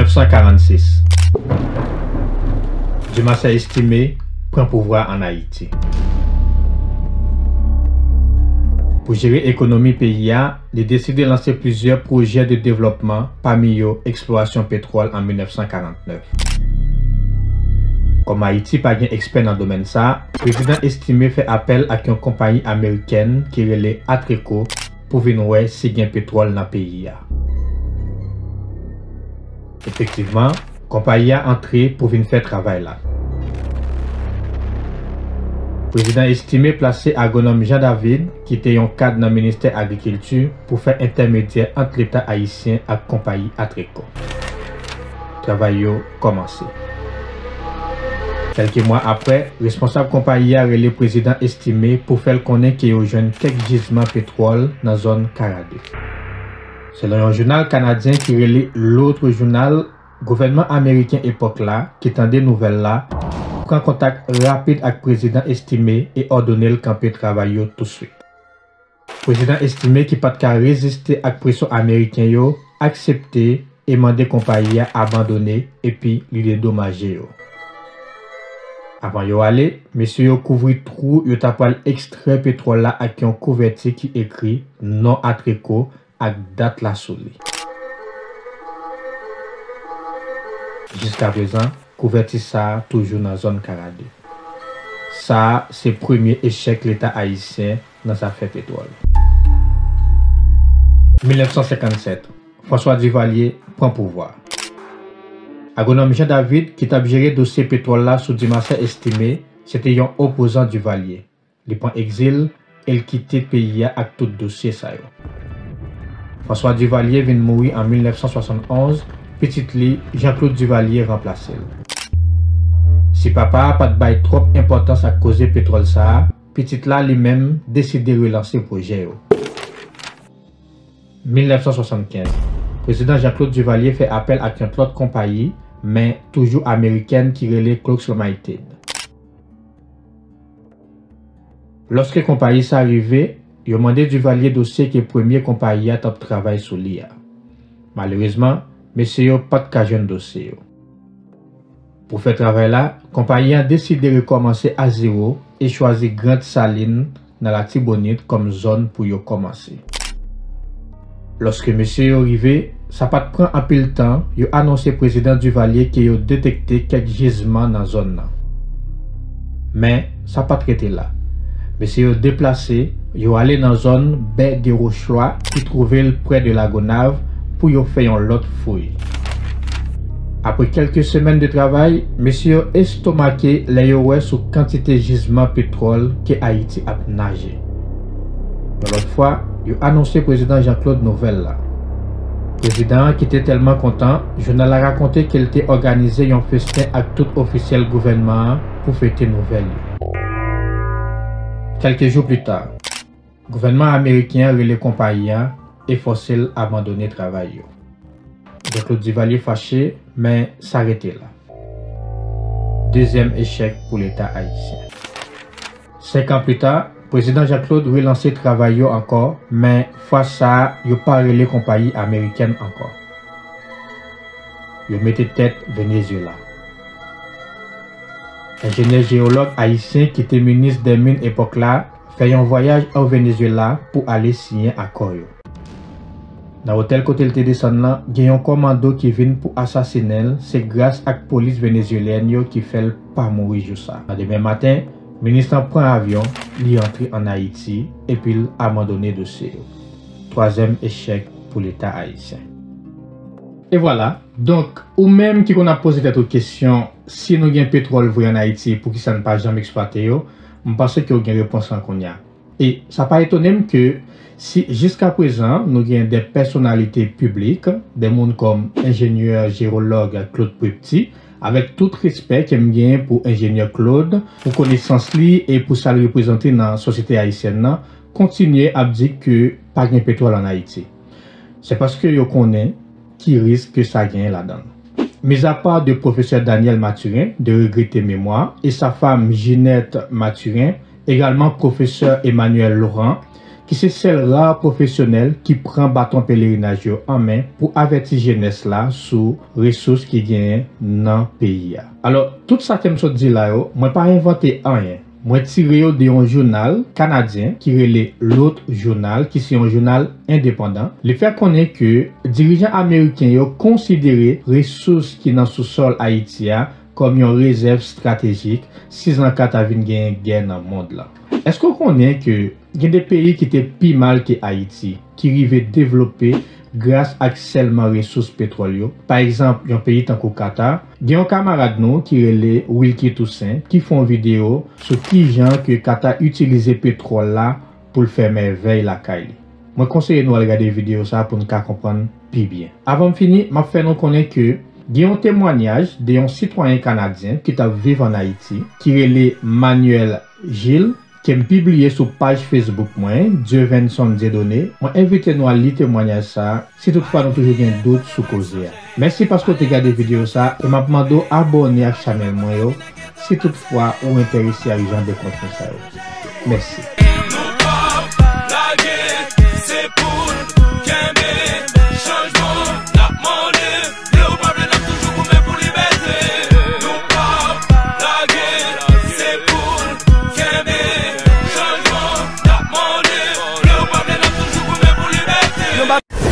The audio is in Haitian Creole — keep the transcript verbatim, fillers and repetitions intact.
Nèf san karannsis. Dumarsais Estimé pran pouvwa ann Ayiti. Pou jere ekonomi peyi a, li deside lanse plizyè pwojè de devlòpman, pami yo eksplorasyon petwòl an mil nèf san karannèf. Kòm Ayiti pa gen ekspè nan domèn sa a, Prezidan Estimé fè apèl ak yon konpayi amerikèn ki rele Atreco pou vin wè si gen petwòl nan peyi a. Efektivman, konpayi a antre pou vin fè travay la. Prezidan Estimé plase agwonòm Jean David, ki te yon kad nan Ministè Agrikilti, pou fè entèmedyè ant Leta ayisyen ak konpayi Atreco. Travay yo kòmanse. Kèlke mwa apre, responsab konpayi a rele Prezidan Estimé pou fè l konnen ke yo jwenn kèk jizman petwòl nan zòn Karadè. Selon yon jounal kanadyen ki rele L'Autre Journal, gouvènman ameriken epòk la, ki tande nouvèl la, pran kontak rapid ak Prezidan Estimé e òdone l kanpe travay yo touswit. Prezidan Estimé, ki pa t ka reziste ak presyon ameriken yo, aksepte e mande konpayi a abandone epi li dedomaje yo. Avan yo ale, mesye yo kouvri twou yo ta pral ekstrè petwòl la ak yon kouvèti ki ekri non Atreco ak dat la sou li. Jiskaprezan, kouvèti sa a toujou nan zòn Karadè. Sa a se premye echèk Leta ayisyen nan zafè petwòl. Mil nèf san senkannsèt, François Duvalier pran pouvwa. Agwonòm Jean David, ki t ap jere dosye petwòl la sou Dumarsais Estimé, se te yon opozan Duvalier. Li pran egzil e l kite peyi a ak tout dosye sa yo. François Duvalier vin mouri an mil nèf san swasann onz, pitit li, Jean Claude Duvalier, ranplase l. Si papa a pa t bay twòp enpòtans ak koze petwòl sa a, pitit la, li menm, deside relanse pwojè yo. Mil nèf san swasannkenz, Prezidan Jean Claude Duvalier fè apèl ak yon lòt konpayi, men toujou amerikèn, ki rele Cloaks Limited. Lòske konpayi sa rive, yo mande Duvalier dosye ke premye konpayi a t ap travay sou li a. Malerezman, mesye yo pa t ka jwenn dosye yo. Pou fè travay la, konpayi an deside rekòmanse a zewo e chwazi Grande Saline nan Latibonit kòm zòn pou yo kòmanse. Lòske mesye yo rive, sa pa t pran anpil tan, yo anonse Prezidan Duvalier ke yo detekte kèk jizman nan zòn nan. Men, sa pa t rete la. Mesye yo deplase, yo ale nan zòn Baie des Rochelois, ki twouve l prè de Lagonav, pou yo fè yon lòt fouy. Apre kèlke semèn de travay, mesye yo estomake lè yo wè sou kantite jizman petwòl ke Ayiti ap naje. Yon lòt fwa, yo anonse Prezidan Jean Claude nouvèl la. Prezidan an, ki te tèlman kontan, jounal la rakonte ke l te òganize yon festen ak tout ofisyèl gouvènman an pou fete nouvèl yo. Kèlke jou pita, gouvènman ameriken an rele konpayi an e fòse l abandone travay yo. Jean Claude Duvalier fache, men sa rete la. Dezyèm echèk pou Leta ayisyen. Senk an pita, Prezidan Jean Claude relanse travay yo ankò, men fwa sa a, yo pa rele konpayi amerikèn ankò. Yo mete tèt Venezuela. Enjenyè jeyològ ayisyen ki te minis dè min epòk la fè yon vwayaj o Venezuela pou ale siyen akò yo. Nan otèl kote l te desann lan, gen yon kòmando ki vin pou asasinen l, se gras ak polis venezuelyèn yo ki fè l pa mouri jou sa. Nan demen maten, minis lan pran avyon, li antre ann Ayiti, epi l abandone dosye yo. Twazyèm echèk pou Leta ayisyen. E vwala, donk, ou menm ki konn ap poze tèt ou kesyon, si nou gen petwòl vre ann Ayiti, poukisa n pa janm eksplwate yo, m panse ke w gen repons lan kounye a. E sa pa etone m ke si jiskaprezan nou gen de pèsonalite piblik, de moun kòm enjenyè jeyològ Claude Prepty, avèk tout respè ke m genyen pou enjenyè Claude, pou konesans li e pou sa l reprezante nan sosyete ayisyèn nan, kontinye ap di ke pa gen petwòl ann Ayiti. Se paske yo konnen ki risk ke sa genyen ladan l. Mizapa de pwofesè Daniel Mathurin, de regrete memwa, e sa fam Ginette Mathurin, egalman pwofesè Emmanuel Laurent, ki se sèl ra pwofesyonèl ki pran baton pelerinaj yo an men pou avèti jenès la sou resous ki genyen nan peyi a. Alò, tout sa ke m sot di la yo, mwen pa envante anyen. Mwen tire yo de yon jounal kanadyen ki rele L'Autre Journal, ki se yon jounal endepandan. Li fè konnen ke dirijan ameriken yo konsidere resous ki nan sousòl Ayiti a kòm yon rezèv estratejik si zanka ta vin genyen gè nan mond lan. Èske w konnen ke gen de peyi ki te pi mal ke Ayiti, ki rive devlope gras ak sèlman resous petwòl yo? Pa egzanp, yon peyi tankou Kata, gen yon kamarad nou ki rele Wilky Toussaint, ki fè yon videyo sou kijan ke Kata itilize petwòl la pou l fè mèvèy lakay li. Mwen konseye nou al gade videyo sa pou n ka konprann pi byen. Avan m fini, m ap fè nou konnen ke gen yon temwanyaj de yon sitwayen kanadyen ki t ap viv ann Ayiti, ki rele Manuel Gilles, ke m pibliye sou paj Facebook mwen, Dievenson Dieudonné. Mwen envite nou al li temwanyaj sa a, si toutfwa nou toujou gen dout sou koze a. Mèsi paske w te gade videyo sa a, e m ap mande w abòne ak chanèl mwen yo, si toutfwa ou enterese ak jan de kontni sa yo. Mèsi. Nou p ap lage, se pou n kenbe chanjman n ap mande. Vle ou pa vle, n ap toujou goumen pou libète. Nou p ap lage, se pou n kenbe chanjman n ap mande. Vle ou pa vle, n ap toujou goumen pou libète.